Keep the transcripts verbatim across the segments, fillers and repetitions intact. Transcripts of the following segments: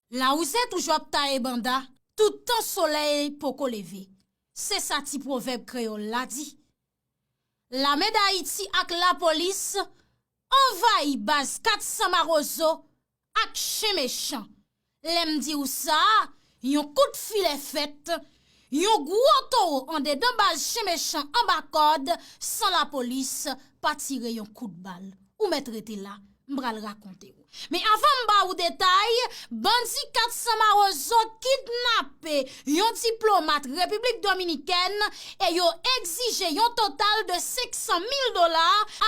Lawouze toujou ap taye banda, toutan solèy poko leve. Se sa ti pwovèb kreyòl la di. Lame Dayiti ak lapolis anvayi baz kat san mawozo ak chen mechan. Lè m di w sa, yon kout filè fèt, yon gwo towo andedan baz chen mechan anba kòd, san lapolis pa tire yon kout bal. Ou mèt rete la, m pral rakonte w. Men avan m ba ou detay, bandi kat san mawozo kidnape yon diplomat Repiblik Dominikèn e yo egzije yon total de senk san mil dola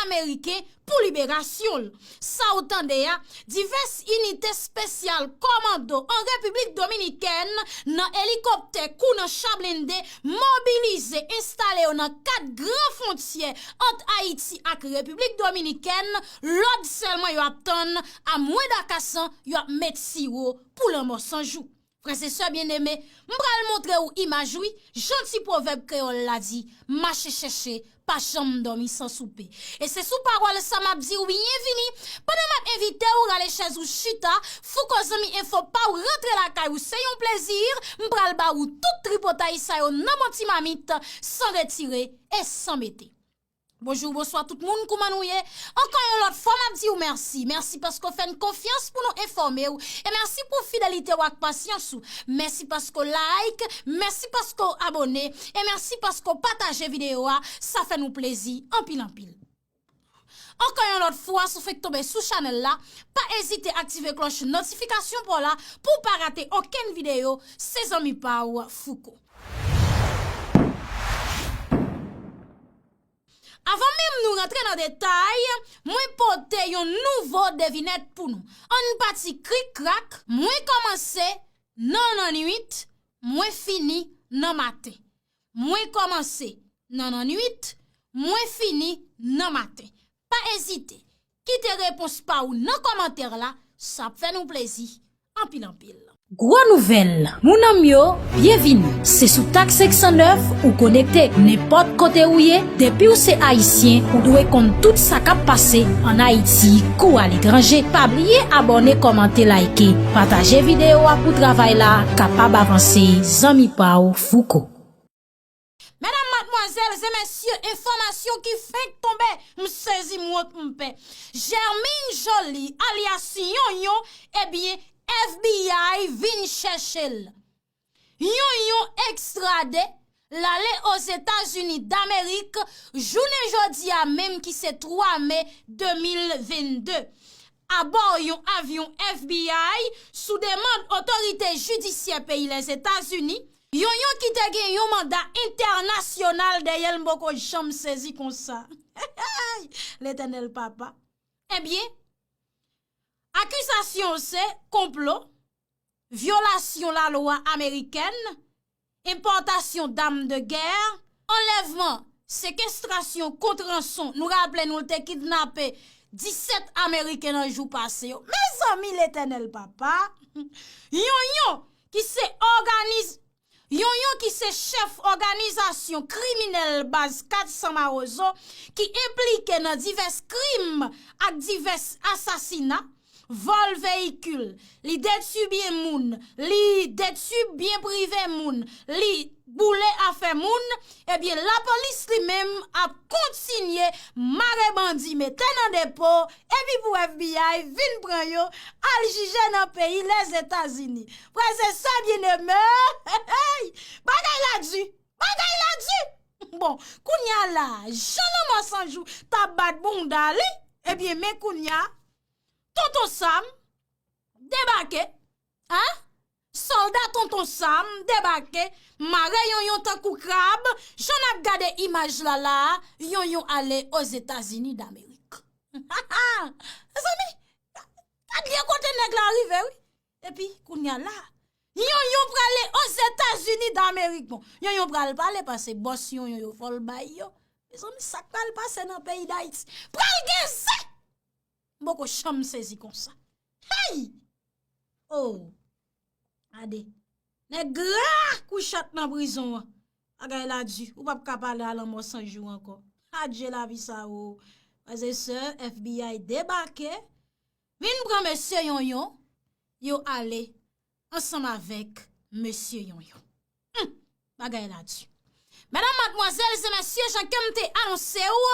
ameriken pou liberasyon l. Sa w tande a, divès inite espesyal kòmando an Repiblik Dominikèn nan elikoptè kou nan cha blende mobilize enstale yo nan kat gran fwontyè ant Ayiti ak Repiblik Dominikèn, lòd sèlman yo ap tann, a mwen dakasan yo ap met siwo pou lanmò san jou. Frè e sè byeneme, m pral montre w imaj wi, jan ti pwovèb kreyòl la di, mache chèche, pa janm dòmi san soupe. E se sou pawòl sa m ap di w byenvini, pandan m ap envite w rale chèz ou chita, Fouco zanmi enfo pa w rantre lakay ou, se yon plezi, m pral ba ou tout tripotay sa yo nan bon ti mamit, san retire e san mete. Bonjou, bonswa tout moun, kouman nou ye? Ankò yon lòt fwa, m ap di w mèsi. Mèsi paske w fè n konfyans pou nou enfòme w. E mèsi pou fidelite w ak pasyans ou. Mèsi paske w like, mèsi paske w abòne, e mèsi paske w pataje videyo a. Sa fè nou plezi anpil, anpil. Ankò yon lòt fwa, si w fenk tonbe sou chanèl la, pa ezite aktive klòch notifikasyon pa w la pou w pa rate okenn videyo. Se zanmi pa w, Fouco. Avan menm nou rantre nan detay, mwen pote yon nouvo devinèt pou nou. Ann pati krik krak, mwen kòmanse nan lannwit, mwen fini nan maten. Mwen kòmanse nan lannwit, mwen fini nan maten. Pa ezite, kite repons pa w nan kòmantè la, sa ap fè nou plezi anpil anpil. Gwo nouvèl, moun an m yo, byenvini. Se sou Tak senk san nèf ou konekte. Nenpòt kote ou ye, depi w se ayisyen, ou dwe konn tout sa k ap pase ann Ayiti kou aletranje. Pa bliye abòne, kòmante, like, pataje videyo a pou travay la kapab avanse. Zanmi pa w, Fouco. Medam, madmwazèl e mesye, enfòmasyon ki fenk tonbe, m sezi, m wont, m pè. Germaine Joly, alyas Yonyon, ebyen, F B I vin chèche l. Yonyon ekstrade, l ale Ozetazini Damerik, jounen jodi a menm ki se twa me de mil vennde. Abò yon avyon F B I, sou demann otorite jidisyè peyi Lèzetazini, Yonyon ki te gen yon manda entènasyonal dèyè l, m poko janm sezi konsa. Letènèl Papa. Ebyen, akizasyon se konplo, vyolasyon lalwa amerikèn, enpòtasyon dam de gè, anlèvman, sekestrasyon kont ranson. Nou raple nou, l te kidnape disèt Ameriken nan jou pase yo. Mezanmi, Letènèl Papa, Yonyon ki se òganiz-, Yonyon ki se chèf òganizasyon kriminèl baz kat san mawozo ki enplike nan divès krim ak divès asasina, vòl veyikil, li detwi byen moun, li detwi byen prive moun, li boule afè moun, ebyen, lapolis li menm ap kontinye mare bandi, mete nan depo, epi pou F B I vin pran yo, al jije nan peyi Lèzetazini. Frè e sè byeneme, hey, bagay la di, bagay la di. Bon, kounye a la, jan lanmò san jou t ap bat bounda li, ebyen, men kounye a, Tonton Sam debake, en? Sòlda Tonton Sam debake, mare Yonyon tankou krab, jan n ap gade imaj la la a, Yonyon ale Ozetazini Damerik. Mezanmi, gad lye kote nèg la rive, wi. Epi, kounye a la, Yonyon prale Ozetazini Damerik. Bon, Yonyon pral pale, paske bòs Yonyon yo fò l bay yo. Mezanmi, sa k pral pase nan peyi Dayiti? Pral gen zen! M poko janm sezi konsa. Hey! Oh! Gade. Nèg gra kou chat nan prizon an. Bagay la di. Ou p ap ka pale a lanmò san jou ankò. Adje lavi sa o. Frè e sè, F B I debake. Vin pran mesye Yonyon. Yo ale ansanm avèk mesye Yonyon. Hmm, bagay la di. Medam, madmwazèl e mesye, jan ke m te anonse w,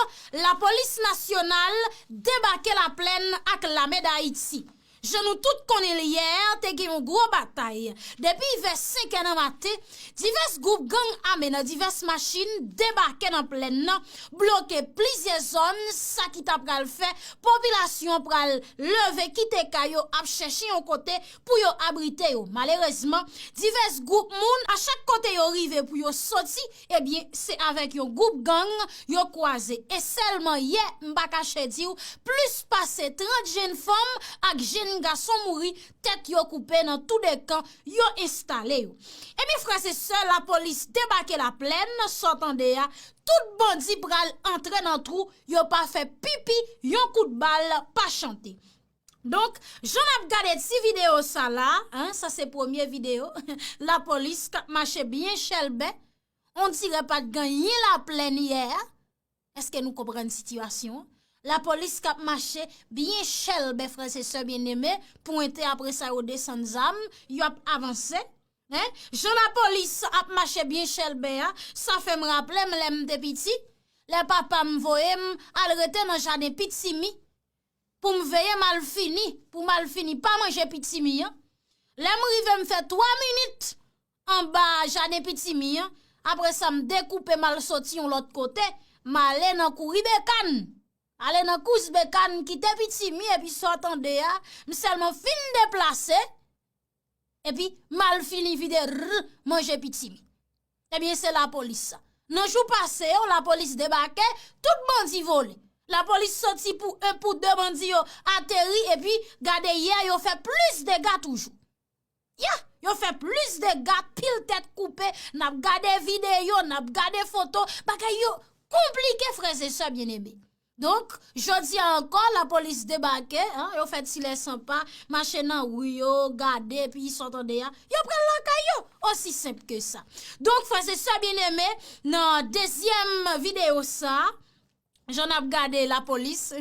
lapolis nasyonal debake Laplèn ak lame Dayiti. Jan nou tout konnen l, yè te gen yon gwo batay. Depi vè senk è nan maten, divès gwoup gang ame nan divès machin debake nan Plèn nan, bloke plizyè zòn, sa ki ta pral fè popilasyon an pral leve kite kay yo ap chèche yon kote pou yo abrite yo. Malerezman, divès gwoup moun, a chak kote yo rive pou yo soti, ebyen, se avèk yon gwoup gang yo kwaze. E sèlman yè, m pa kache di w, plis pase trant jenn fanm ak jenn gason mouri, tèt yo koupe nan tou de kan yo enstale yo. Ebyen, frè e sè, lapolis debake Laplèn, sa w tande a, tout bandi pral antre nan twou, yo pa fè pipi, yon kout bal pa chante. Donk, jan n ap gade ti videyo sa la, en, sa se premye videyo, lapolis k ap mache byen chèlbè, on dirè pa t gen anyen Laplèn yè a. Èske nou konprann sitiyasyon an? Lapolis k ap mache byen chèlbè, frè e sè byeneme, pwente, apre sa yo desann zam, y ap avanse. En, jan lapolis ap mache byen chèlbè a, sa fè m raple m lè m te piti, lè papa m voye m al rete nan jaden pitimi pou m veye malfini, pou malfini pa manje pitimi an. Lè m rive, m fè twa minit anba jaden pitimi an, apre sa, m dekoupe, m al soti yon lòt kote, m ale nan kouri Bekann. Ale nan kous Bekann, kite pitimi, epi sa w tande a, m sèlman fin deplase, epi malfini vide r manje pitimi. Ebyen, se lapolis sa. Nan jou pase yo, lapolis debake, tout bandi vole. Lapolis soti pou en, pou de, bandi yo ateri, epi gade yè, yo fè plis dega toujou. Ya, yo fè plis dega, pil tèt koupe, n ap gade videyo, n ap gade foto, bagay yo konplike, frè e sè byeneme. Donk, jodi a ankò, lapolis debake, en, yo fè ti lè san pa, mache nan ri yo, gade, epi sa w tande a, yo pral lakay yo. Osi senp ke sa. Donk, frè e sè byeneme, nan dezyèm videyo sa, jan n ap gade lapolis,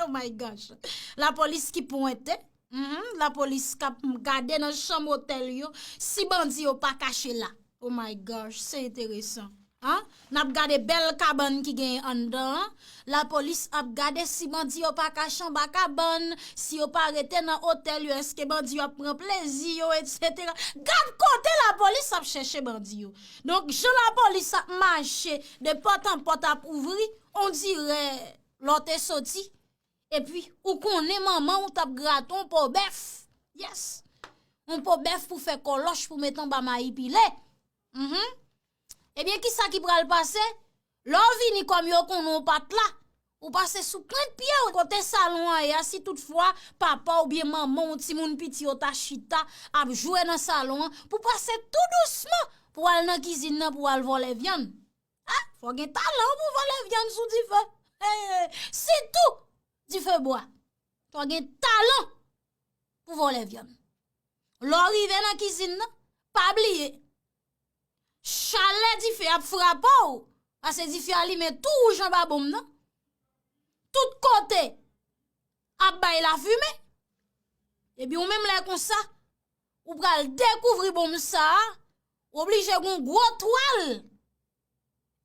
oh my gosh, lapolis ki pwente, mhm, lapolis k ap gade nan chanm otèl yo, si bandi yo pa kache la. Oh my gosh, se enteresan. An? N ap gade bèl kabann ki genyen anndan an. Lapolis ap gade si bandi yo pa kache anba kabann, si yo pa rete nan otèl yo, èske bandi yo ap pran plezi yo, etsetera. Gad kote lapolis ap chèche bandi yo. Donk, jan lapolis ap mache de pòt an pòt ap ouvri, on dirè lè w te soti, epi ou konnen manman w t ap grate yon po bèf. Yes. Yon po bèf pou fè kòlòch pou mete anba mayi pile. Mhm. Ebyen, kisa ki pral pase? Lè w vini, kòm yo konnen w pa t la, ou pase sou pwent pye w kote salon an ye a, si toutfwa papa oubyen manman w, timoun piti yo ta chita ap jwe nan salon an, pou pase tou dousman pou al nan kizin nan pou al vòlè vyann. A, fò gen talan pou vòlè vyann sou dife. Sitou dife bwa. Fò gen talan pou vòlè vyann. Lè w rive nan kizin nan, pa bliye, chalè dife ap frape w, paske dife a limen tou wouj anba bonm nan. Tout kote ap bay lafimen. Epi ou menm lè konsa, ou pral dekouvri bonm sa a, ou oblije gen yon gwo twal.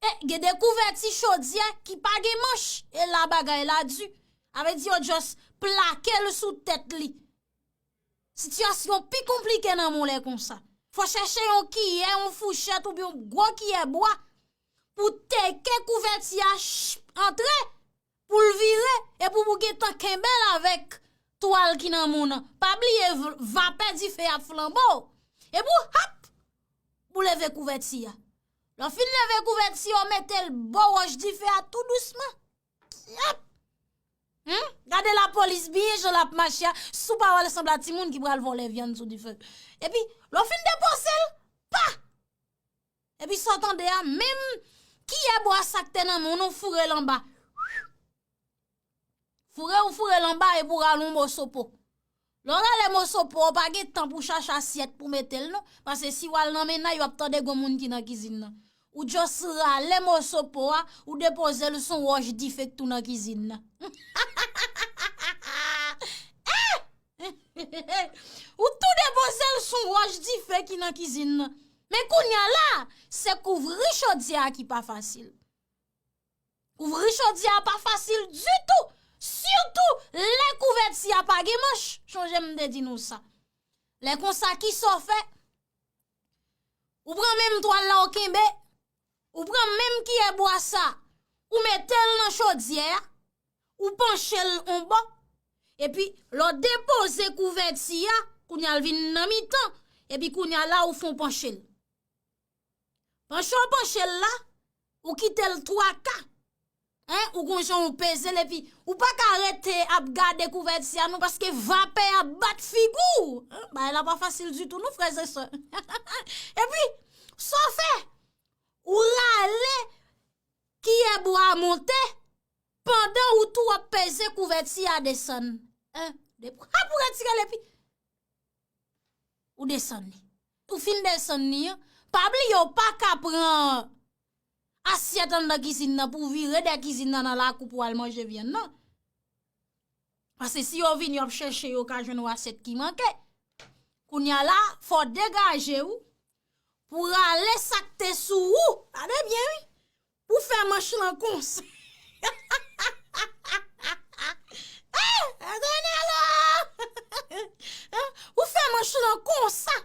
E gen de kouvèti chodyè ki pa gen manch, e la bagay la di. Sa vle di yo just plake l sou tèt li. Sitiyasyon pi konplike nan men w lè konsa. Fò chèche yon kiyè, yon fouchèt oubyen yon gwo kiyè bwa pou teke kouvèti a ch-, antre, pou l vire, epi pou w gentan kenbe l avèk twal ki nan men w nan. Pa bliye v-, vapè dife a ap flanbe w. Epi w, hap, pou leve kouvèti a. Lè w fin leve kouvèti a, w mete l bò wòch dife a tou dousman. Yap! Hmm? Gade lapolis byen jan l ap mache a. Si w pa wè l sanble a timoun ki pral vòlè vyann sou dife. Epi, lè w fin depoze l, pa! Epi sa w tande a, menm kiyè bwa sa k te nan men w nan, w foure l anba. Foure, ou foure l anba epi w rale yon moso po. Lè w rale moso po, w pa gen tan pou chache asyèt pou mete l non. Paske si w al nan mennaj, w ap tande gwo moun ki nan kizin nan. Ou just rale moso po a, ou depoze l sou wòch dife k tou nan kizin nan. Ou tou depoze l sou Paj dife ki nan kizin nan. Men kounye a la, se kouvri chodyè a ki pa fasil. Kouvri chodyè a pa fasil ditou, sitou lè kouvèti a pa gen manch. Chonje m te di nou sa. Lè konsa, kisa w fè? Ou pran menm twal la, ou kenbe, ou pran menm kiyè bwa sa, ou mete l nan chodyè a, ou panche l on bò, epi lè w depoze kouvèti a, kounye a l vin nan mitan, epi kounye a la ou fè w panche l. Panche w panche l la, ou kite l twa ka. Hein, ou gon jan ou peze l, epi ou pa ka rete ap gade kouvèti a non, paske vapè a bat figi w. Hein, bagay la pa fasil ditou non, frè e sè. Epi, sa w fè? Ou rale kiyè bwa a monte, pandan ou tou ap peze kouvèti a desann. Hein, depi ap ou retire l epi ou desann li. Ou fin desann li an, pa bliye w pa ka pran asyèt anndan kizin nan pou w vire dèyè kizin nan nan lakou pou w al manje vyann nan. Paske si yo vini, yo ap chèche, yo ka jwenn yon asyèt ki manke. Kounye a la, fò w degaje w pou w rale sa k te sou ou. Gade byen, wi. Pou w fè manch lan konsa. Eh, Etènèl o! Ou fè manch lan konsa.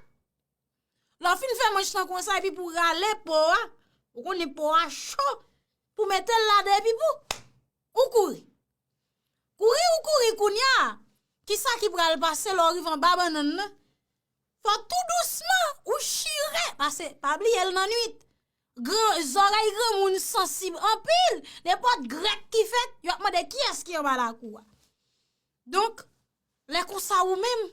Lè w fin fè manch lan konsa, epi pou w rale po a, ou konnen po a cho, pou w mete l ladan, epi pou ou kouri. Kouri, ou kouri kounye a. Kisa ki pral pase lè w rive anba bannann nan? Fò tou dousman, ou chire, paske pa bliye l nan nwit. Gran, zòrèy granmoun sansib anpil. Nenpòt grèt ki fèt, yo ap mande kiyès ki anba lakou a. Donk, lè konsa ou menm,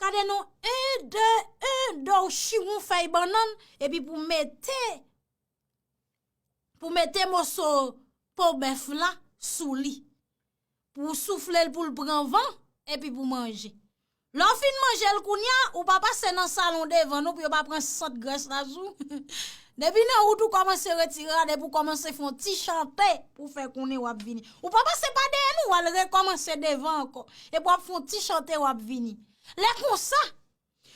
gade non, en, de, en, de, w chire yon fèy bannann, epi pou mete, pou mete moso po bèf la sou li. Pou w soufle l pou l pran van, epi pou manje. Lè w fin manje l kounye a, ou pa pase nan salon devan non, pou yo pa pran sant grès la sou. Depi nan wout ou kòmanse retire a, depi w kòmanse fè yon ti chante pou w fè konnen w ap vini. Ou pa pase pa dèyè non, w al rekòmanse devan ankò. Epi w ap fè yon ti chante, w ap vini. Lè konsa,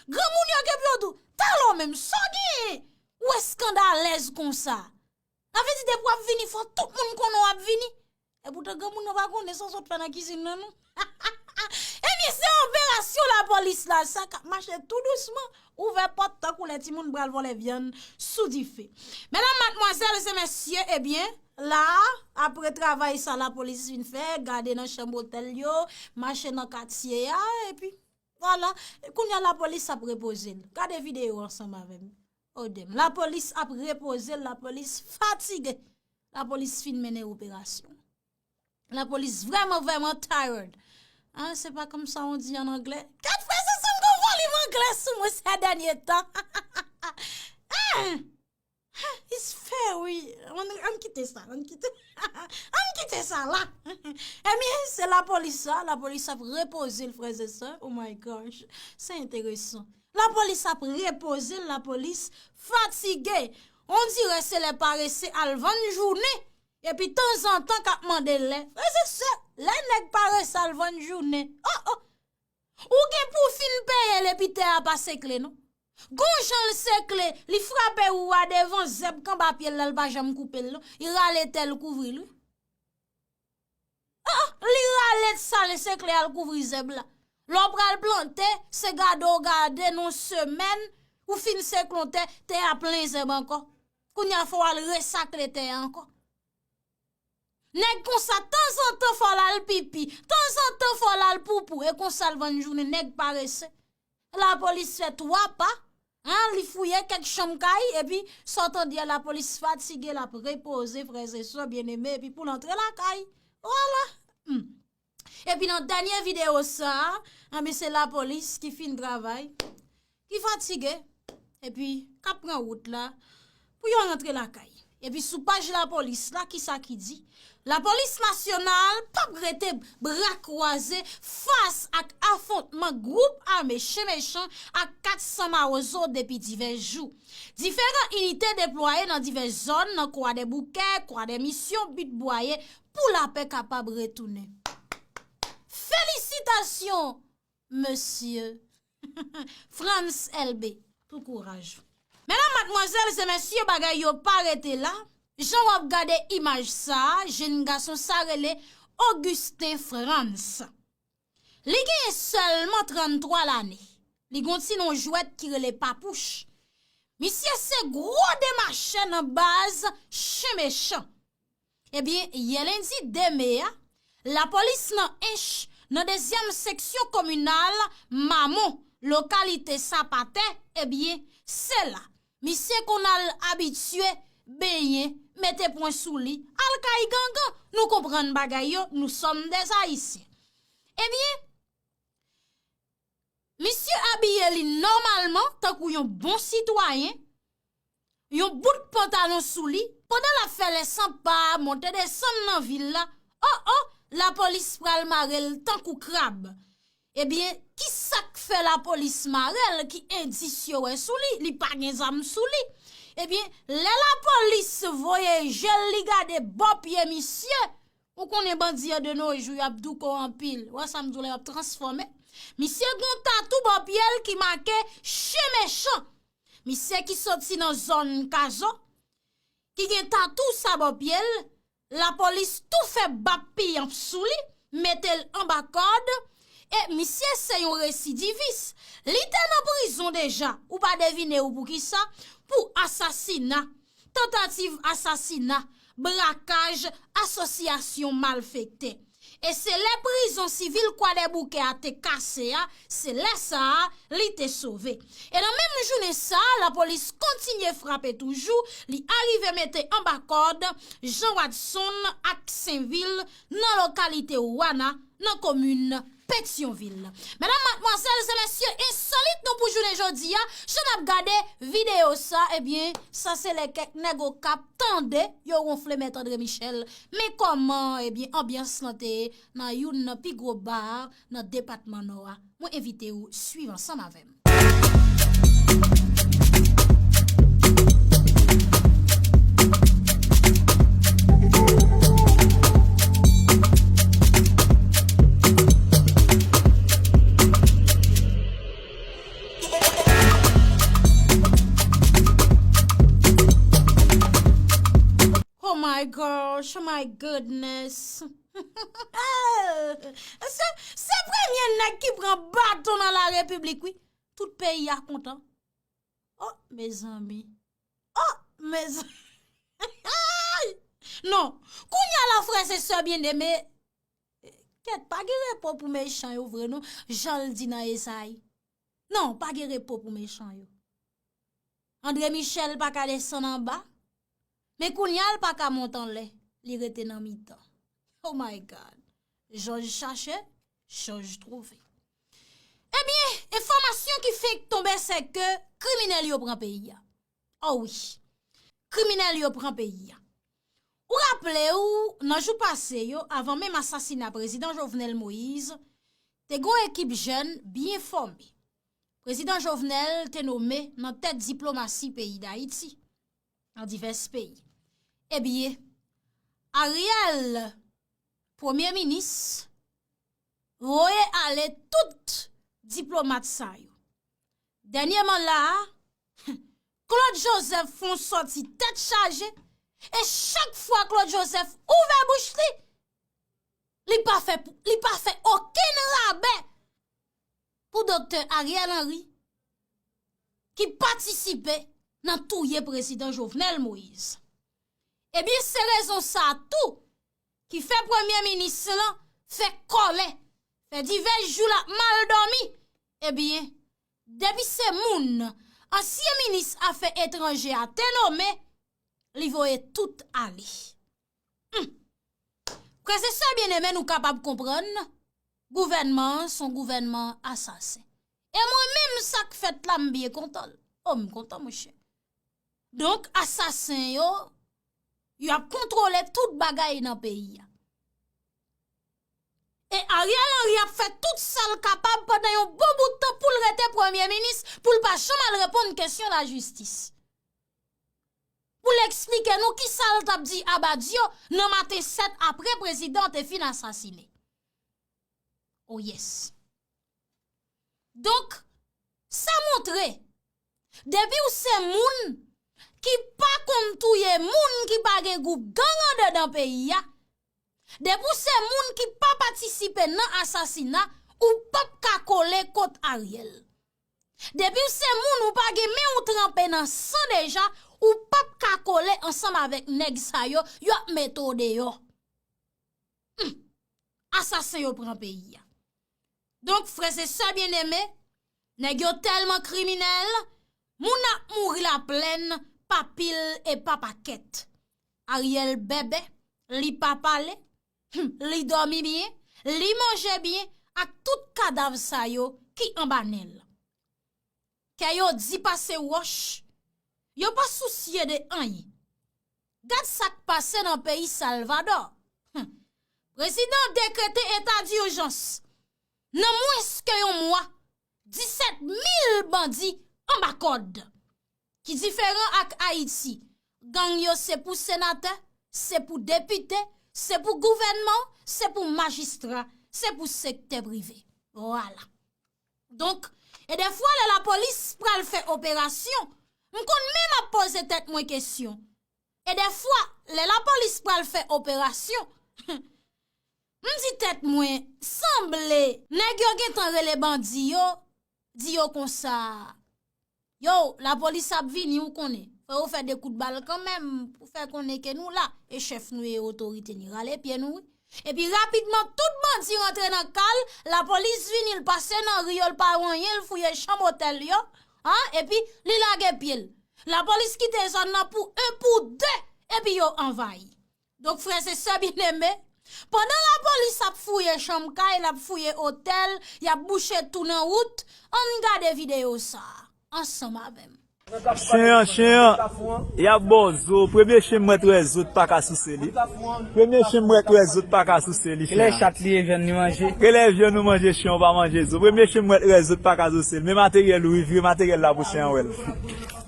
granmoun yo gen pou yo di w, talò menm, sa w genyen? Ou eskandalèz konsa. Sa vle di depi w ap vini, fò tout moun konnen w ap vini. Epoutan, granmoun nan pa konnen sa w sot fè nan kizin nan non. Ebyen, se operasyon lapolis la, sa k ap mache tou dousman, ouvè pòt tankou lè timoun pral vòlè vyann sou dife. Medam, madmwazèl e mesye, ebyen, la a, apre travay sa lapolis fin fè, gade nan chanm otèl yo, mache nan katye a, epi vwala, kounye a lapolis ap repoze l. Gade videyo ansanm avè m. Odem. Lapolis ap repoze l, lapolis fatige. Lapolis fin mennen operasyon. Lapolis vrèman, vrèman tired. Hein, se pa kòmsa on di an anglè. Gad frè e sè m gon volim anglè sou mwen sè dènye tan. Hein, it's fair, wi. Ann, ann kite sa, ann kite, ann kite sa la. Ebyen, se lapolis sa, lapolis ap repoze l, frè e sè. Oh my gosh, se enteresan. Lapolis ap repoze l, lapolis fatige. Ondirè se lè parese al vann jounen, epi tanzantan k ap mande lè. Frè e sè, lè nèg parese al vann jounen, oh, oh, ou gen pou w fin peye l epi tè a pa sekle non. Gon jan l sekle, li frape ou a devan, zèb k anba pye l la, l pa janm koupe l non. Li rale tè l kouvri l wi. Ah, li rale sa l sekle al kouvri zèb la. Lè w pral plante, se gade w gade nan semèn, ou fin sekle yon tè, tè a plen zèb ankò. Kounye a fò w al resakle tè a ankò. Nèg konsa, tanzantan fò l al pipi, tanzantan fò l al poupou, e konsa l vann jounen, nèg parese. Lapolis fè twa pa, hein, li fouye kèk chanm kay, epi sa w tande a, lapolis fatige, l ap repoze, frè e sè byeneme, epi pou l antre lakay. Vwala. Hmm. Epi nan dènye videyo sa a, anben se lapolis ki fin travay, ki fatige, epi k ap pran wout la pou yo rantre lakay. Epi sou paj lapolis la, kisa ki di? Lapolis nasyonal p ap rete bra kwaze fas ak afwontman gwoup ame Chen Mechan ak kat san mawozo depi divès jou. Diferan inite deplwaye nan divès zòn nan Kwadèboukè, Kwadèmisyon, Bitbwaye, pou lapè kapab retounen. Felisitasyon, mesye. Frantz Elbé, pou kouraj ou. Medam, madmwazèl e mesye, bagay yo pa rete la. Jan w ap gade imaj sa a, jenn gason sa rele Augustin Frantz. Li genyen sèlman tranntwa lane. Li gon ti non jwèt ki rele Papouch. Misye se gwo demachè nan baz Chen Mechan. Ebyen, yè lendi de me a, lapolis nan Ench, nan dezyèm seksyon kominal Mamon, lokalite Sapatè, ebyen, se la misye konn al abitye benyen, mete pwen sou li, al kay gangan. Nou konprann bagay yo, nous sommes des Haïtiens. Ebyen, misye abiye li nòmalman tankou yon bon sitwayen, yon bout pantalon sou li, pandan l ap fè lè san pa a, monte desann nan vil la, o, o, lapolis pral mare l tankou krab. Ebyen, ki sa k fè lapolis mare l, ki endis yo wè sou li, li pa gen zam sou li? Ebyen, lè lapolis voye je l, li gade bò pye misye, ou konnen bandi an de no jou, y ap douko anpil. Ou wè sa m di w la, y ap transfòme. Misye gon tatou bò pye l ki make Chen Mechan. Misye ki soti nan zòn Kazo, ki gen tatou sa bò pye l, lapolis tou fè bap piyanp sou li, mete l anba kòd, e misye se yon residivis. Li te nan prizon deja, ou pa devine ou poukisa, pou asasina, tantativ asasina, brakaj, asosyasyon malfektè. E se lè prizon sivil Kwadèboukè a te kase a, se lè sa a, li te sove. E nan menm jounen sa a, lapolis kontinye frape toujou, li arive mete anba kòd Jean Watson ak Senvil nan lokalite Wana, nan komin Petyonvil. Medam, madmwazèl e mesye, ensolit nou pou jounen jodi a, jan n ap gade videyo sa, ebyen, sa se lè kèk nèg Okap tande yo wonfle Mèt André Michel. Men kòman, ebyen, anbyans lan te ye nan youn nan pi gwo ba nan depatman Nò a. Mwen envite w swiv ansanm avè m. Oh my gosh, oh my goodness. Se, se premye nèg ki pran baton nan la repiblik, wi. Tout peyi a kontan. Oh, mezanmi. Oh, mezanmi. Non, kounye a la, frè e sè byeneme, kèt, pa gen repo pou mechan yo vre, non. Jan l di nan Ezayi. Non, pa gen repo pou mechan yo. André Michel pa ka desann anba, men kounye a l pa ka monte anlè, li rete nan mitan. Oh my God. Jòj chache, Jòj twouve. Ebyen, enfòmasyon ki fenk tonbe, se ke kriminèl yo pran peyi a. O wi, kriminèl yo pran peyi a. Ou raple w, nan jou pase yo, avan menm asasina prezidan Jovenel Moïse, te gen yon ekip jèn byen fòme. Prezidan Jovenel te nome nan tèt diplomasi peyi Dayiti, nan divès peyi. Ebyen, Ariel, premye minis, voye ale tout diplomat sa yo. Dènyèman la a, Claude Joseph fè yon sòti tèt chaje, e chak fwa Claude Joseph ouvè bouch li, li pa fè, li pa fè okenn rabè pou doktè Ariel Henry ki patisipe nan touye prezidan Jovenel Moïse. Ebyen, se rezon sa a tou ki fè premye minis lan fè kòlè, fè divès jou l ap mal dòmi. Ebyen, depi se moun ansyen minis afè etranje a te nome, li voye tout ale. Hmm. Frè e sè byeneme, nou kapab konprann, gouvènman an se yon gouvènman asasen. E mwen menm, sa k fèt la, m byen kontan l. O, m kontan, monchè. Donk, asasen yo, y ap kontwole tout bagay nan peyi a. E Ariel Henry ap fè tout sa l kapab pandan yon bon bout tan pou l rete premye minis, pou l pa janm al reponn kesyon lajistis. Pou l eksplike nou kisa l t ap di a Badio nan maten sèt apre prezidan an te fin asasine. Oh yes. Donk, Sa montre, depi w se moun ki pa konn touye moun ki pa gen gwoup gang andedan peyi a, depi w se moun ki pa patisipe nan asasina, ou p ap ka kole kot Ariel. Depi w se moun ou pa gen men ou tranpe nan san deja, ou p ap ka kole ansanm avèk nèg sa yo, y ap mete w deyò. Hmm. Asasen yo pran peyi a. Donk, frè e sè byeneme, nèg yo tèlman kriminèl, moun ap mouri laplèn pa pil e pa pakèt. Ariel bèbè, li pa pale, hmm, li dòmi byen, li manje byen ak tout kadav sa yo ki anba nen l. Kè yo di pase wòch, yo pa sousye de anyen. Gad sa k pase nan peyi Salvadò. Hum. Prezidan dekrete eta dijans. Nan mwens ke yon mwa, disèt mil bandi anba kòd. Ki diferan ak Ayiti, gang yo se pou senatè, se pou depite, se pou gouvènman, se pou majistra, se pou sektè prive. Vwala. Donk, e dèfwa lè lapolis pral fè operasyon, m konn menm ap poze tèt mwen kesyon. E dèfwa, lè lapolis pral fè operasyon, m di tèt mwen, sanble nèg yo gentan rele bandi yo, di yo konsa, yo, lapolis ap vini, ou konnen. Fò yo fè de kout bal kanmenm pou fè konnen ke nou la, e chèf nou e otorite nou rale pye nou, wi. Epi rapidman, tout bandi rantre nan kay, lapolis vini, l pase nan ri yo, l pa wè anyen, l fouye chanm otèl yo, an, epi li lage pye l. Lapolis kite zòn nan pou en, pou de, epi yo anvayi. Donk, frè e sè byeneme, pandan lapolis ap fouye chanm kay, l ap fouye otèl, y ap bouche tou nan wout, ann gade videyo sa a ansanm avè m. Chen an, chen an, y ap ba w zo. Premye chen m mèt wè zo t pa ka souse li. Premye chen m mèt wè zo t pa ka souse li, chen an. Kilè chat li e vyann li manje? Kilè vyann ou manje, chen an pa manje zo. Premye chen m mèt wè zo t pa ka souse li. Men materyèl ou, wi, vire materyèl la pou chen an wè l.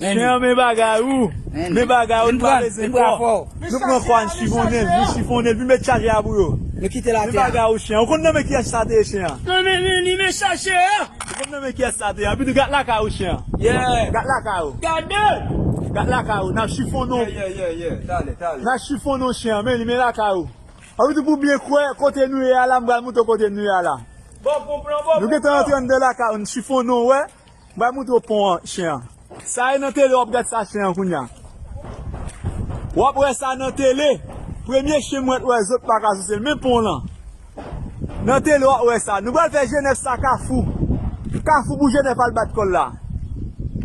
Chen an, men bagay ou. Men bagay ou, n pa bezwen kò. Nou pran kò a, n chifonnen l, nou chifonnen l, vin met chaje a pou yo. Nou kite l atè a. Men bagay ou, chen an. Ou konn nan men kiyès sa te ye, chen an? Nan men Leni, men chaje a. Ou konn nan men kiyès sa te ye? Anpi tou, gad lakay ou, chen an. Yeah. Gad lakay ou. Gade. Gad lakay ou, n ap chifonnen w. Yeah, yeah, yeah, yeah. Tale, tale. N ap chifonnen w, chen an, men li, men lakay ou. Anpi tou, pou byen kwè, kote nou ye a la, m pral montre w kote nou ye a la. Bon, bon plan, bon plan. Nou gentan rantre anndan lakay ou, n chifonnen w, wè. M pral montre w pon an, chen an. Sa e nan tele, w ap gad sa, chen an, kounye a. W ap wè sa nan tele. Premye chen m mèt wè zo t pa ka souse l, men pon lan. Nan tele, w ap wè sa. Nou pral fè Jenèf sa kafou. Kafou pou Jenèf al bat kò l la.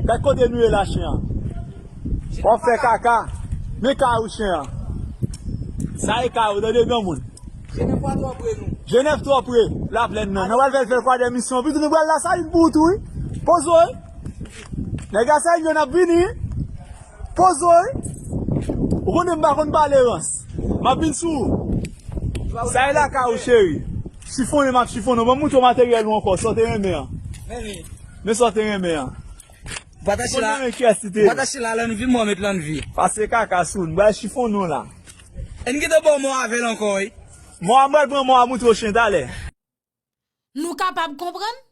Gad kote nou ye la, chen an. W ap fè kaka. Men kay ou, chen an. Sa e kay ou, tande, granmoun. Jenèf pa twò pre nou. Jenèf twò pre Laplèn nan. Nou pral fè l fè kwa de misyon. Pitit nou pral la, sa vin pou ou tou, wi. Poze w, wi. Nèg a sa vin yo, n ap vini, wi. Poze w, wi. Ou konnen m pa konn pale rans. M ap vin sou ou. Sa e lakay ou, cheri. Chifonnen, m ap chifonnen w. Ban m montre w materyèl ou ankò, sa w te renmen an. Men sa w te renmen an. Ou pa t achte la, ou pa t achte la lannvi, mò met lannvi. Pase kaka sou nou, bay chifonnen w la. E n gentan ba w mò avè l ankò, wi. Mò a, m pral pran mò a, montre w chen talè. Nou kapab konprann?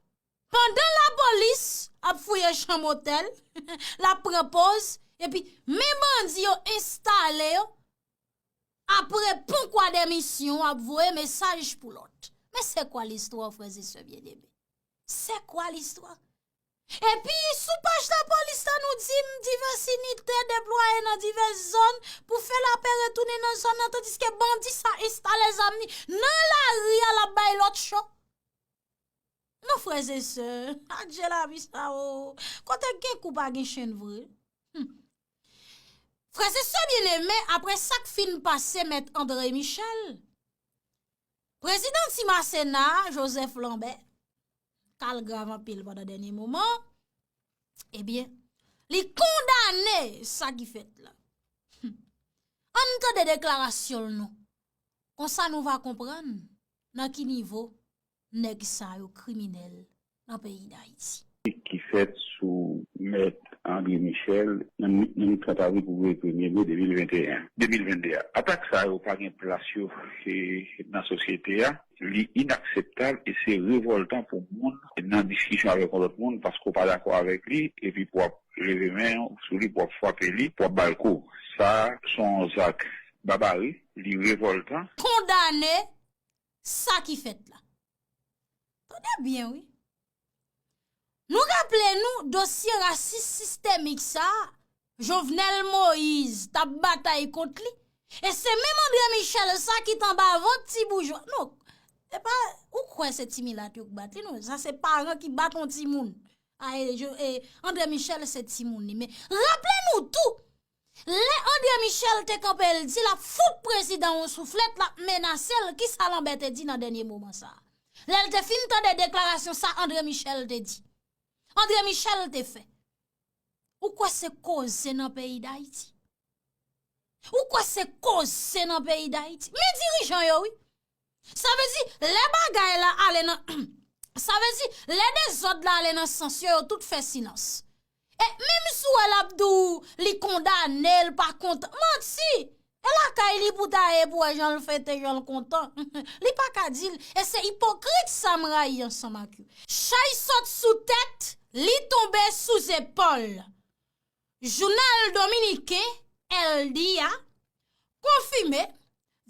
Pandan lapolis ap fouye chanm otèl, l ap pran pòz, epi men bandi yo enstale yo, apre pon kwa de misyon, ap voye mesaj pou lòt. Men se kwa listwa, frè e sè byeneme? Se kwa listwa? Epi, sou paj lapolis la, nou di m divès inite deplwaye nan divès zòn pou fè lapè retounen nan zòn nan, tandiske bandi sa enstale zam li nan lari a, l ap bay lòt cho. Non, frè e sè, adje lavi sa o. Kote k gen kou pa gen chenn vre. Hmm. Frè e sè byeneme, apre sa k fin pase Mèt André Michel, prezidan Ti Masena, Joseph Lambert, k al grav anpil pandan dènye moman, ebyen, li kondane sa ki fèt la. Hmm. Ann tande deklarasyon l non. Konsa nou va konprann nan ki nivo nèg sa yo kriminèl nan peyi Dayiti. Ki fèt sou Mèt André Michel nan nwit, nan nwit trant avril pou rive premye me de mil venteyen, de mil vennde a. Atak sa yo pa gen plas yo e, nan sosyete a. Li inakseptab e se revòltan pou moun nan diskisyon avèk yon lòt moun paske w pa dakò avèk li epi pou w ap leve men w sou li, pou w ap frape li, pou w ap ba l kou. Sa se yon zak babari, li revòltan. Kondane sa ki fèt la. Tande byen, wi. Nou raple nou dosye rasis sistemik sa a, Jovenel Moïse t ap batay kont li, e se menm André Michel sa ki t anba vant ti boujwa. Non, e pa, ou kwè se ti milat yo k bat li, non, sa se paran ki bat yon timoun. A, e, e, André Michel se timoun li. Men, raple nou tou, lè André Michel te kanpe, l di l ap fout prezidan yon souflèt, l ap menase l, kisa Lanbè te di nan dènye moman sa a? Lè l te fin tande deklarasyon sa André Michel te di. André Michel te fè. Ou kwè se koze nan peyi Dayiti? Ou kwè se koze nan peyi Dayiti? Men dirijan yo, wi. Sa vle di, lè bagay la ale nan. Sa vle di, lè dezòd la ale nan sans yo, yo tout fè silans. E menm si w wè l ap di w li kondane, l pa kontan, manti! E lakay li pou ta ye pou wè jan l fete, jan l kontan. Li pa ka di l. E se ipokrit sa m rayi ansanm ak yo. Chay sot sou tèt, li tonbe sou zepòl. Jounal dominiken El Día konfime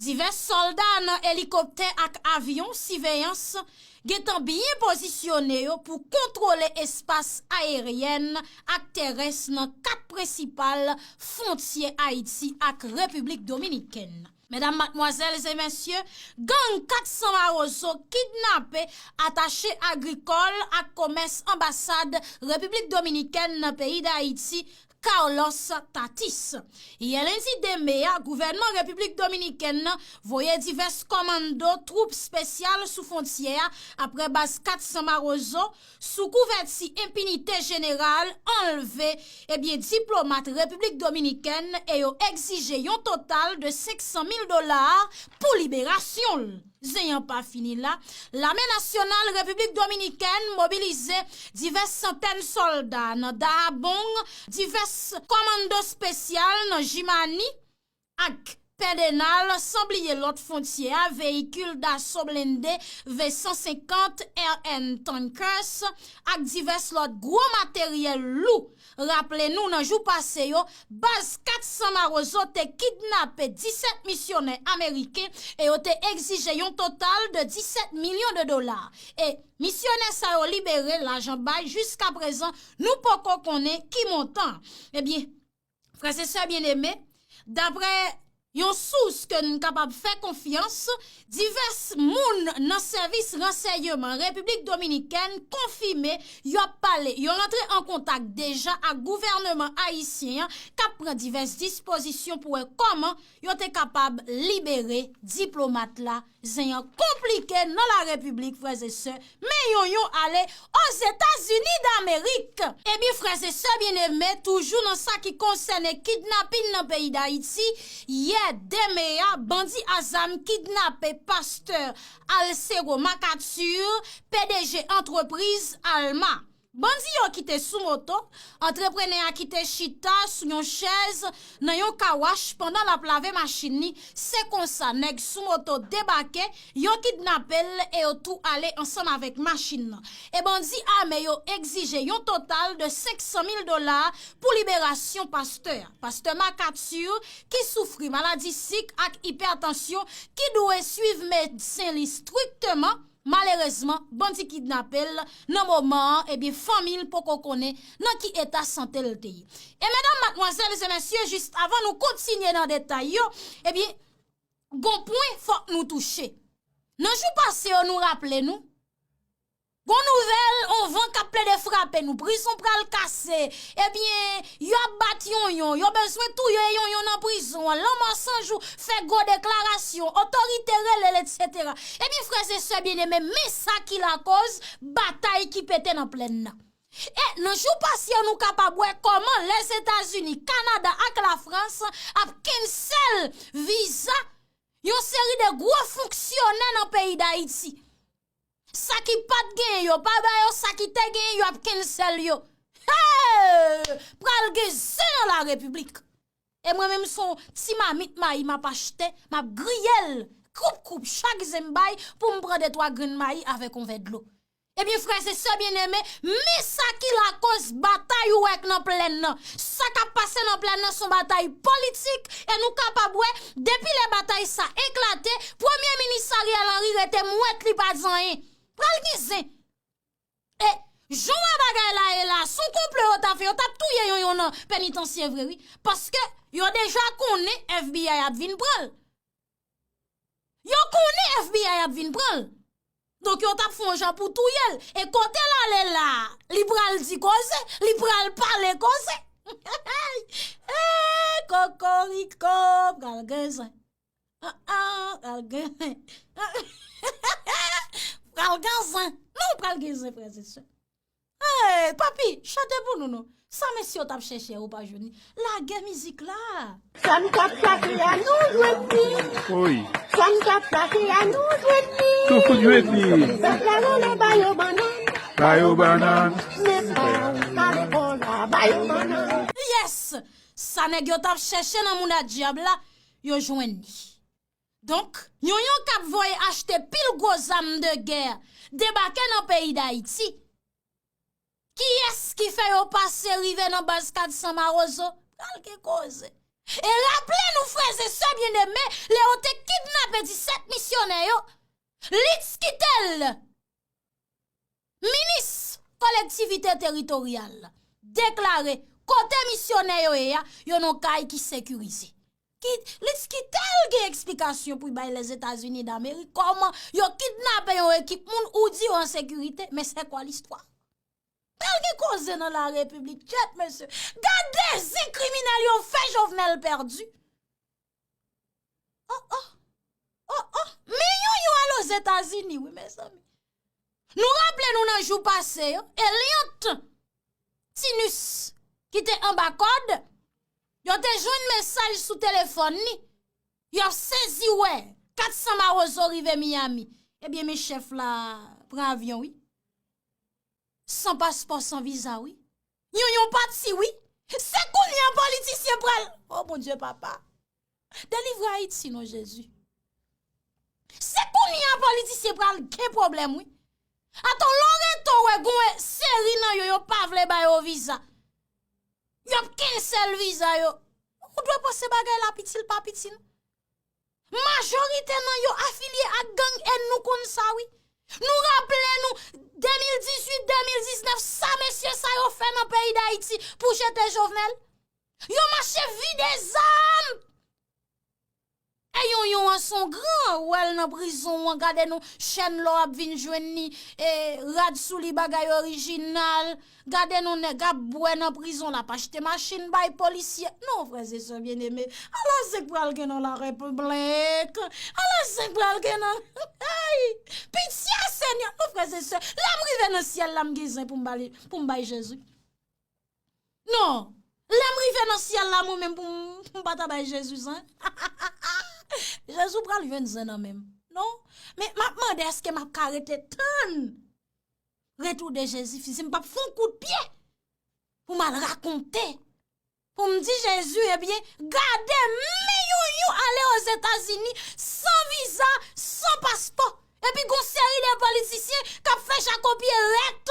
divès sòlda nan elikoptè ak avyon siveyans gentan byen pozisyone yo pou kontwole espas ayeryèn ak terès nan kat prensipal fwontyè Ayiti ak Repiblik Dominikèn. Medam, madmwazèl e mesye, gang kat san Mawozo kidnape atache agrikòl ak komès anbasad Repiblik Dominikèn nan peyi Dayiti, Carlos Tatis. Yè lendi de me a, gouvènman Repiblik Dominikèn nan voye divès kòmando, twoup espesyal sou fwontyè a apre baz kat san Mawozo, sou kouvèti enpinite jeneral, anlve, ebyen, diplomat Repiblik Dominikèn e yo egzije yon total de senk san mil dola pou liberasyon l. Zen an pa fini la. Lame nasyonal Repiblik Dominikèn mobilize divès santèn sòlda nan Dahabong, divès kòmando espesyal nan Jimani ak Pèdenal, san bliye lòt fwontyè a, veyikil daso blende V san senkant R N Tankers ak divès lòt gwo materyèl lou. Raple nou, nan jou pase yo, baz kat san Mawozo te kidnape disèt misyonè ameriken e yo te egzije yon total de disèt milyon de dola. E misyonè sa yo libere, lajan bay, jiskaprezan, nou poko konnen ki montan. Ebyen, frè e sè byeneme, daprè yon sous ke n kapab fè konfyans, divès moun nan sèvis ransèyman Repiblik Dominikèn konfime y ap pale, yo rantre an kontak deja ak gouvèneman ayisyen an k ap pran divès dispozisyon pou wè kòman yo te kapab libere diplomat la. Zen an konplike nan la Repiblik, frè e sè, men yonyon ale Ozetazini Damerik. Ebyen, frè e sè byeneme, toujou nan sa ki konsène kidnapin nan peyi Dayiti, yè de me a, bandi a zam kidnape pastè Alcero Macature, P D G antrepriz Alma. Bandi yo ki te sou moto, antreprenè a ki te chita sou yon chèz nan yon kawach pandan l ap lave machin li, se konsa nèg sou moto debake, yo kidnape l e yo tou ale ansanm avèk machin nan. E bandi ame yo egzije yon total de senk san mil dola pou liberasyon pastè a. Pastè Macature, ki soufri maladi sik ak ipètansyon, ki dwe swiv medsen li strikteman, malerezman, bandi kidnape l nan moman an, ebyen, fanmi l poko konnen nan ki eta sante l te ye. E medam, madmwazèl e mesye, jis avan nou kontinye nan detay yo, ebyen, gon pwen fòk nou touche. Nan jou pase yo, nou raple nou, gon nouvèl, on van k ap plede frape nou, prizon pral kase, ebyen, y ap bat yonyon, yo bezwen touye yonyon nan prizon an, Lanmò San Jou fè gwo deklarasyon, otorite rele l, etsetera. Ebyen, frè e sè byeneme, men sa ki lakoz batay ki pete nan plèn nan. E nan jou pase yo, nou kapab wè kòman Lèzetazini, Kanada ak Lafrans ap cancel viza yon seri de gwo fonksyonè nan peyi Dayiti. Sa ki pa t genyen yo pa ba yo, sa ki te genyen yo ap cancel yo. Hey! Pral Pral gen zen nan larepiblik. E mwen menm se yon ti mamit mayi m ap achte, m ap griye l, koup koup, chak zen m bay pou m pran de twa grenn mayi avèk yon vè dlo. Ebyen, frè e sè byeneme, men sa ki lakoz batay ou wè k nan plèn nan. Sa k ap pase nan plèn nan se yon batay politik, e nou kapab wè, depi lè batay sa eklate, premye minis Ariel Henry rete mwèt, li pa di anyen. Pral gen zen. E jan w wè bagay la ye la, se yon konplo yo ta fè, yo t ap touye Yonyon nan penitansye vre wi. Paske yo deja konnen F B I ap vin pran l. Yo konnen F B I ap vin pran l. Donk yo t ap fè yon jan pou touye l. E kote l ale la, li pral di koze, li pral pale koze. Eh, kokoriko, pral gen zen. Ah, ah, pral gen zen. Pral gen zen. Non, pral gen zen, frè e sè. Hey, papi, chante pou nou, non. Sa mesye yo t ap chèche, yo pa jwenn li. Lage mizik la. Sa n t ap plake a, nou jwenn li. Wi. Sa n t ap plake a, nou jwenn li. Tout fout jwenn li. Pèp la rele ba yo bannann. Ba yo bannann. Men pa, pa lekòl la, ba yo bannann. Yes! Sa nèg yo t ap chèche nan mouda dyab la, yo jwenn li. Donk, Yonyon k ap voye achte pil gwo zam de gè debake nan peyi Dayiti. Kiyès ki fè yo pase rive nan baz kat san Mawozo? Pral gen koze. E raple nou, frè e sè byeneme, lè yo te kidnape disèt misyonè yo, Litz Quitel, minis kolektivite teritoryal, deklare kote misyonè yo ye a, yo nan kay ki sekirize. Ki, Litz Quitel gen eksplikasyon pou l bay Lèzetazini Damerik kòman yo kidnape yon ekip moun ou di yo an sekirite, mais c'est quoi l'histoire? Pral gen koze nan larepiblik, kyèt mesye. Gade zen kriminèl yo fè Jovenel pèdi. Oh, oh. Oh, oh. Men Yonyon al Ozetazini, wi, mezanmi. Nou raple nou nan jou pase yo, Eliant Tinus, ki te anba kòd, yo te jwenn mesaj sou telefòn li. Y ap sezi wè kat san Mawozo rive Miami. Ebyen, men chèf la pran avyon, wi. San paspò, san viza, wi. Yonyon pati, wi. Se kounye a politisyen pral, o Bondye, papa. Delivre Ayiti, non, Jezi. Se kounye a politisyen pral gen pwoblèm, wi. Atò, lè w rete w wè gon seri nan yo, yo pa vle ba yo viza. Y ap cancel viza yo. Ou dwe panse bagay la piti, l pa piti, non. Majorite nan yo afilye ak gang, e nou konn sa, wi. Nou raple nou, de mil dizuit, de mil diznèf, sa mesye sa yo fè nan peyi Dayiti pou jete Jovenel. Yo mache vide zam. E Yonyon an se yon gran, ou wè l nan prizon an, gade nou, chèn lò ap vin jwenn li, e rad sou li, bagay orijinal. Gade nou, nèg ap bwè nan prizon, l ap achte machin bay polisye. Non, frè e sè byeneme, ala zen k pral gen nan larepiblik. Ala zen k pral gen nan, ay, pitye, Senyè. Non, frè e sè, lè m rive nan syèl la, m gen zen pou m bale, pou m bay Jezi. Non, lè m rive nan syèl la, mwen menm pou m, pou m pa ta bay Jezi zen. Jezi pral jwenn zen nan men m. Non, men m ap mande èske m ap ka rete tann retou de Jezi, si m p ap fè yon kout pye pou m al rakonte, pou m di Jezi, ebyen, gade, men Yonyon ale Ozetazini san viza, san paspò. Epi gon seri de politisyen k ap fè jakopye rèt.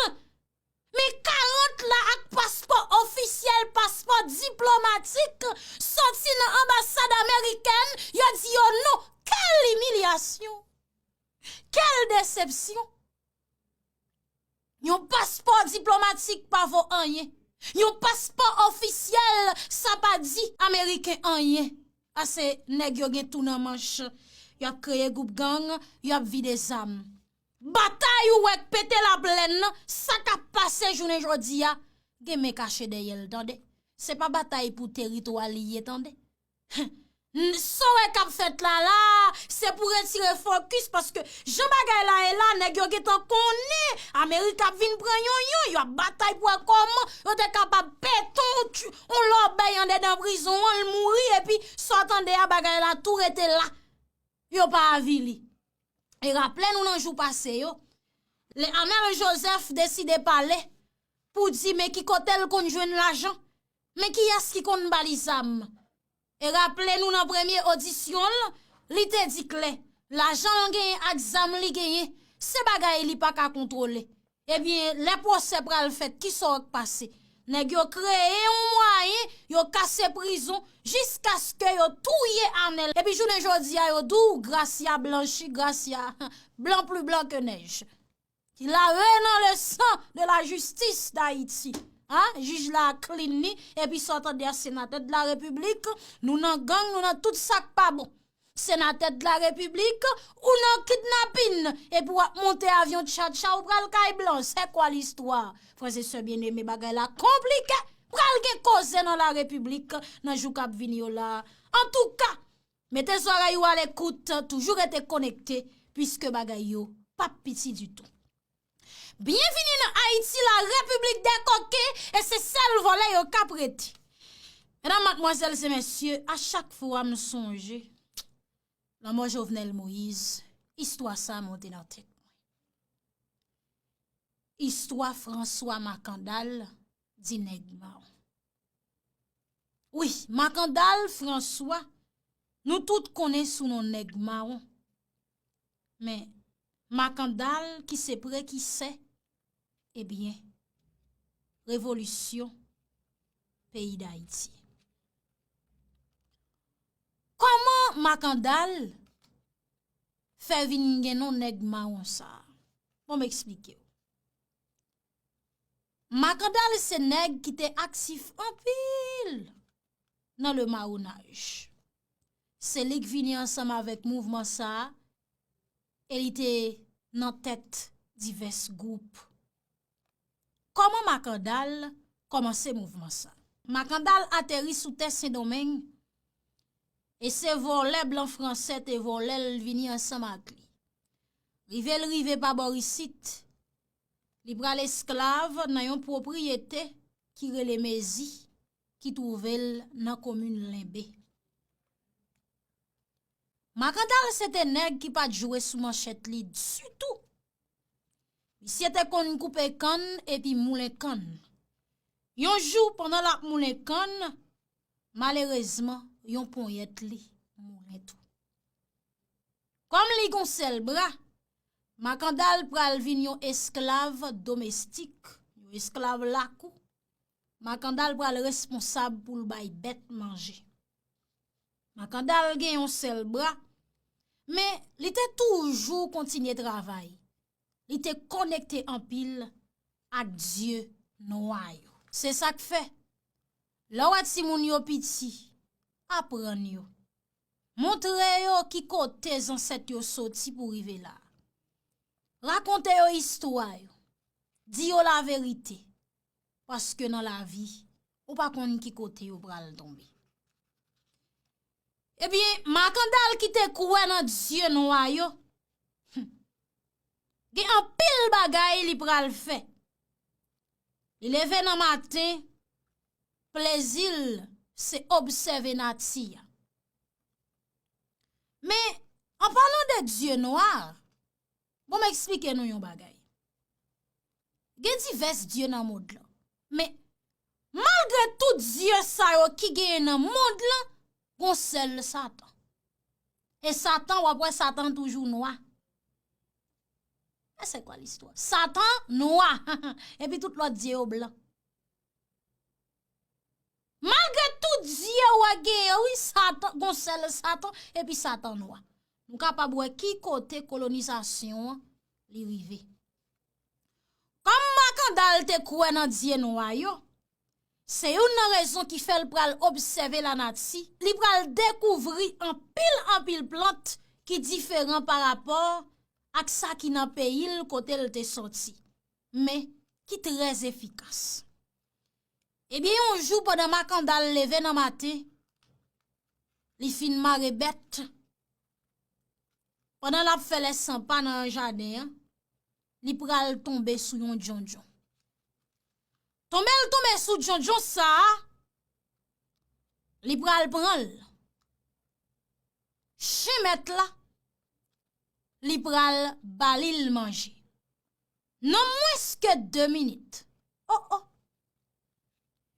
Men karant la ak paspò ofisyèl, paspò diplomatik, soti nan anbasad amerikèn, yo di yo non. Quelle humiliation! Quelle déception! Yon paspò diplomatik pa vo anyen. Yon paspò ofisyèl, sa pa di Ameriken anyen. Pase nèg yo gen tou nan manch. Y ap kreye gwoup gang, y ap vide zam. Batay ou wè k pete laplèn nan, sa k ap pase jounen jodi a, gen men kache dèyè l, tande. Se pa batay pou teritwa li ye, tande. N-, sa w wè k ap fèt la la, se pou retire fokis, paske jan bagay la ye la, nèg yo gentan konnen Amerik ap vin pran Yonyon, y ap batay pou wè kòman yo te kapab pete yon tch-, yon lòbèy andedan prizon an, l mouri, epi sa w tande a, bagay la tou rete la. Yo pa avili. E raple nou nan jou pase yo, lè Arnel Joseph deside pale pou di men ki kote l konn jwenn lajan, Men kiyès ki konn ba li zam? E raple nou nan premye odisyon l, li te di klè, lajan l genyen ak zam li genyen, se bagay li pa ka kontwole. Ebyen, lè pwosè pral fèt, kisa w k pase? Nèg yo kreye yon mwayen, yo kase prizon, jiskaske yo touye Anèl. Epi jounen jodi a, yo di w Gracia blanchi, Gracia blanc plus blanc que neige. Ki lave nan le sang de la justice d'Haïti. Hein? Jij la clean li, epi sa w tande a senatè de la repiblik, nou nan gang, nou nan tout sa k pa bon. Senatè de la repiblik, ou nan kidnapin, epi w ap monte avyon tchatcha, ou pral kay blan, c'est quoi l'histoire? Frè e sè byeneme, bagay la konplike, pral gen koze nan la repiblik, nan jou k ap vini yo la. Antouka, mete zòrèy ou a lekout, toujou rete konekte, piske bagay yo p ap piti ditou. Byenvini nan Ayiti, la repiblik dè koken, e se sèl vòlè yo k ap rete. Medam, madmwazèl e mesye, a chak fwa m sonje lanmò Jovenel Moïse, istwa sa monte nan tèt mwen. Istwa François Makandal, di nèg mawon. Wi, Makandal François, nou tout konnen sou non nèg mawon. Men, Makandal ki se prekisè, ebyen, revolisyon peyi Dayiti. Kòman Makandal fè vin gen non nèg mawon sa a? Bon, m eksplike w. Makandal se nèg ki te aktif anpil nan le mawonaj. Se li k vini ansanm avèk mouvman sa a, e li te nan tèt divès gwoup. Kòman Makandal kòmanse mouvman sa? Makandal ateri sou tè Sendomeng, e se vòlè blan fransè te vòlè l vini ansanm ak li. Rive l rive pa bò isit, li pral esklav nan yon pwopriyete ki rele Mezi, ki twouve l nan komin Lenbe. Makandal se te nèg ki pa t jwe sou manchèt li ditou. Misye te konn koupe kann epi moulen kann. Yon jou, pandan l ap moulen kann, malerezman, yon ponyèt li moulen tou. Kòm li gon sèl bra, Makandal pral vin yon esklav domestik, yon esklav lakou. Makandal pral responsab pou l bay bèt manje. Makandal gen yon sèl bra, men li te toujou kontinye travay. Li te konekte anpil ak dye nwa yo. Se sa k fè, lè w wè timoun yo piti, aprann yo. Montre yo ki kote zansèt yo soti pou rive la. Rakonte yo istwa yo. Di yo laverite. Paske nan lavi, ou pa konn ki kote yo pral tonbe. Ebyen, Makandal ki te kwè nan dye nwa yo, hmm, gen anpil bagay li pral fè. Li leve nan maten, plezi l se obsève nati a. Men, an palan de dye nwa, bon, m eksplike nou yon bagay. Gen divès dye nan mond lan. Men, malgre tout dye sa yo ki genyen nan mond lan, gon sèl Satan. E Satan, w ap wè Satan toujou nwa. E se kwa listwa? Satan nwa. Epi tout lòt dye yo blan. Malgre tout dye w genyen, wi, Satan, gon sèl Satan, epi Satan nwa. Nou kapab wè ki kote kolonizasyon an li rive. Kòm Makandal te kwè nan dye nwa yo, se youn nan rezon ki fè l pral obsève lanati, li pral dekouvri anpil, anpil plant ki diferan pa rapò ak sa ki nan peyi l kote l te sòti, men ki trè efikas. Ebyen, yon jou, pandan Makandal leve nan maten, li fin mare bèt. Pandan l ap fè lè san pa nan jaden an, li pral tonbe sou yon djondjon. Tonbe l tonbe sou djondjon sa a, li pral pran l. Chen mèt la, li pral ba li l manje. Nan mwens ke de minit. Oh, oh.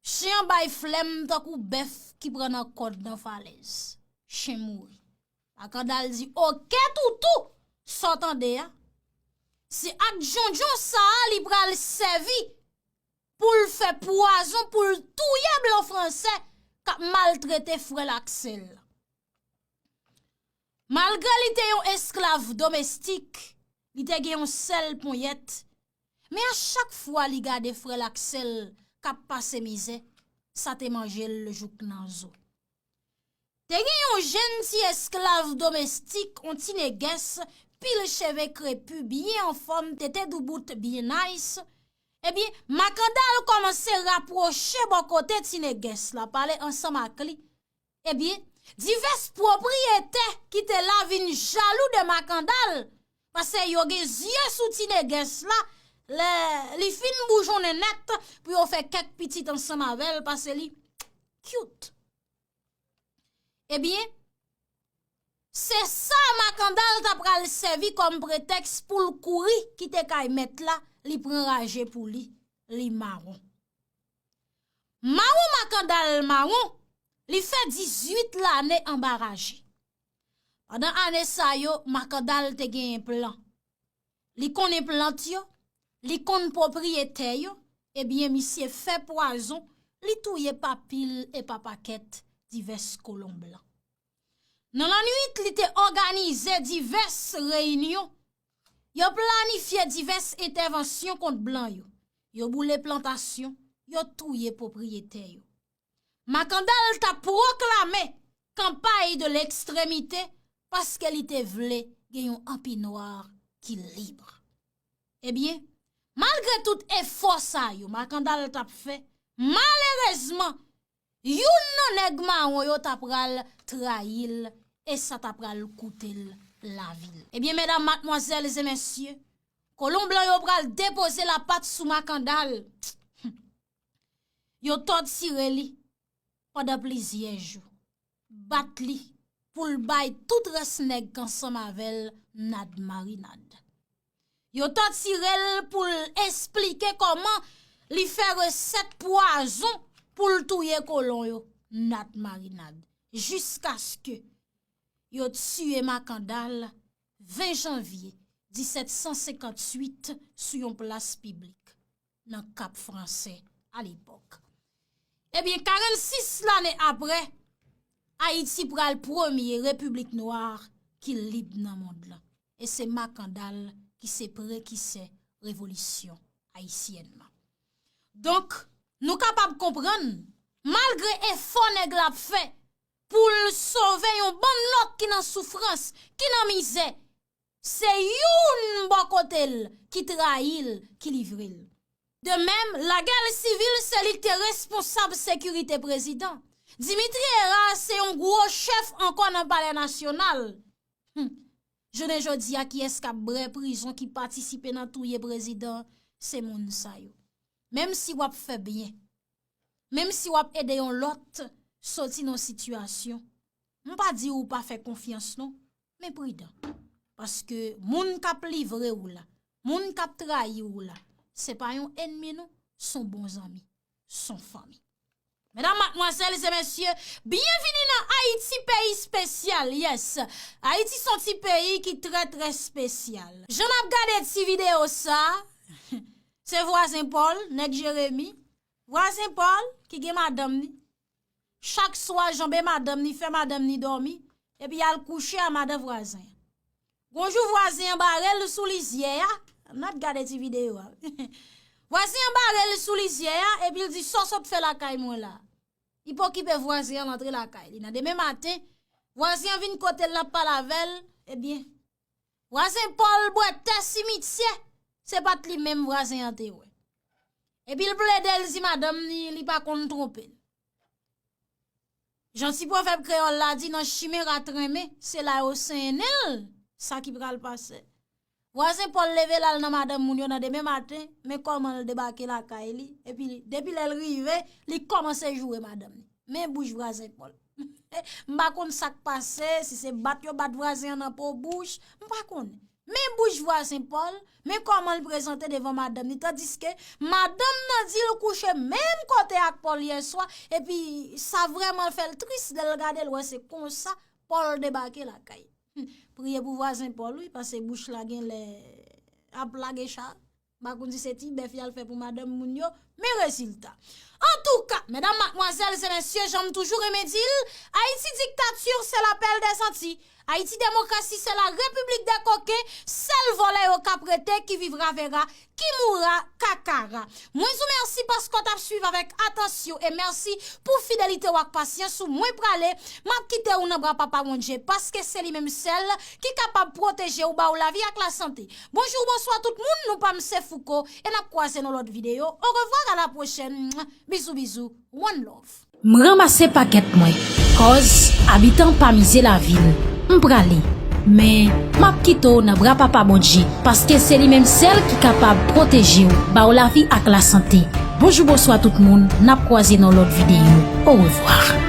Chen an bay flèm tankou bèf ki pran nan kòd nan falèz. Chen mouri. Makandal di, "Oke, toutou, sa w tande a? Se ak djondjon sa a li pral sèvi pou l fè pwazon, pou l touye blan franse k ap maltrete frè l Aksèl la." Malgre li te yon esklav domestik, li te gen yon sèl ponyèt, men a chak fwa li gade frè l Aksèl k ap pase mizè, sa te manje l jouk nan zo. Te gen yon jenn ti esklav domestik, yon ti negès, pil cheve krepi, byen anfòm, tete doubout, byen nice. Ebyen, Makandal kòmanse rapwoche bò kote ti negès la, pale ansanm ak li. Ebyen, divès pwopriyetè ki te la vin jalou de Makandal, paske yo gen zye sou ti negès la, lè li fin boujonnen nèt pou yo fè kèk pitit ansanm avè l, paske li cute. Ebyen, se sa Makandal ta pral sèvi kòm pretèks pou l kouri kite kay mèt la, li pran raje pou li, li mawon. Mawon Makandal mawon, li fè dizuit lane anba raje. Pandan ane sa yo, Makandal te genyen plan. Li konnen plant yo, li konn pwopriyetè yo, ebyen misye fè pwazon, li touye pa pil e pa pakèt divès kolon blan. Nan lannwit, li te òganize divès reyinyon. Yo planifye divès entèvansyon kont blan yo. Yo boule plantasyon, yo touye pwopriyetè yo. Makandal ta pwoklame kanpay de lekstremite paske li te vle gen yon anpi nwa ki lib. Ebyen, malgre tout efò sa yo Makandal t ap fè, malerezman, youn nan nèg mawon yo ta pral trayi l e sa ta pral koute l lavi l. Ebyen, medam, madmwazèl e mesye, kolon blan yo pral depoze lapat sou Makandal. Yo tòtire li pandan plizyè jou, bat li pou l bay tout rès nèg k ansanm avè l nad marinad. Yo tòtire l pou l esplike kòman li fè resèt pwazon pou l touye kolon yo nad marinad, jiskaske yo tiye Makandal ven janvye disèt san senkantuit sou yon plas piblik nan Kap Franse alepòk. Ebyen, karannsis lane apre, Ayiti pral premye repiblik nwa ki lib nan mond lan. E se Makandal ki se prekisè revolisyon ayisyèn nan. Donk, nou kapab konprann, malgre efò nèg la ap fè pou l sove yon bann lòt ki nan soufrans, ki nan mizè, se youn bò kote l ki trayi l, ki livre l. De menm, lagè sivil se li ki te responsab sekirite prezidan. Dimitri Hérard se yon gwo chèf ankò nan Palè Nasyonal. Hum. Jounen jodi a, kiyès k ap brè prizon, ki patisipe nan touye prezidan? Se moun sa yo. Menm si w ap fè byen, menm si w ap ede yon lòt soti nan sitiyasyon, m pa di w pa fè konfyans non, men pridan. Paske moun k ap livre w la, moun k ap trayi w la, se pa yon ènmi non, s on bon zanmi, s on fanmi. Medam, madmwazèl e mesye, byenvini nan Ayiti, peyi espesyal, yes. Ayiti s on ti peyi ki trè, trè espesyal. Jan n ap gade ti videyo sa, se vwazen Pòl, nèg Jeremi. Vwazen Pòl ki gen madanm ni. Chak swa, janbe madanm ni, fè madanm ni dòmi, epi al kouche a madan vwazen an. Gon jou vwazen an bare l sou lizyè a, n ap gade ti videyo a. Vwazen an bare l sou lizyè a, epi l di, "Sa w sot fè lakay mwen la?" Li pa okipe vwazen an, l antre lakay li. Nan demen maten, vwazen an vin kote l, l ap pale avè l, ebyen, vwazen Pòl bwè tè simityè, se pa t li menm vwazen an te wè. Epi l plede, l di madanm ni, li pa konn twonpe l. Jan ti pwovèb kreyòl la di, nan chimen rat renmen, se la yo sennen l, sa ki pral pase. Vwazen Pòl leve l al nan madanm moun yo nan demen maten, men kòman l debake lakay li, epi depi lè l rive, li kòmanse joure madanm li. Men bouch vwazen Pòl. M pa konn sa k pase, si se bat yo bat vwazen an nan po bouch, m pa konnen. Men bouch vwazen Paul, men kòman l prezante devan madanm li, tandiske madanm nan di l kouche menm kote ak Paul yè swa, epi sa vrèman fè l tris lè l gade l wè se konsa Paul debake lakay. Hmm, priye pou vwazen Paul wi, paske bouch la genlè ap lage cha. M pa konn si se ti bèf y al fè pou madanm moun yo, men rezilta. Antouka, medam, madmwazèl e mesye, jan m toujou renmen di l, Ayiti diktati, se lapèl dèzanti. Ayiti demokrasi, se la repiblik dè koken, sèl vòlè yo k ap rete, qui vivra verra, qui mourra kakara. Mwen di w mèsi paske w t ap swiv avèk atansyon e mèsi pou fidelite w ak pasyans ou. Mwen prale, m ap kite w nan bra Papa Bondye, paske se li menm sèl ki kapab pwoteje w, ba w lavi ak lasante. Bonjou, bonswa tout moun, non pa m se Fouco, e n ap kwaze nan lòt videyo. Orevwa, a la pwochèn. Bizou, bizou. One love. M ranmase pakèt mwen, cause abitan pa mize lavi l. M prale, men m ap kite w nan bra Papa Bondye, paske se li menm sèl ki kapab pwoteje w, ba w lavi ak lasante. Bonjou, bonswa tout moun, n ap kwaze nan lòt videyo. Orevwa.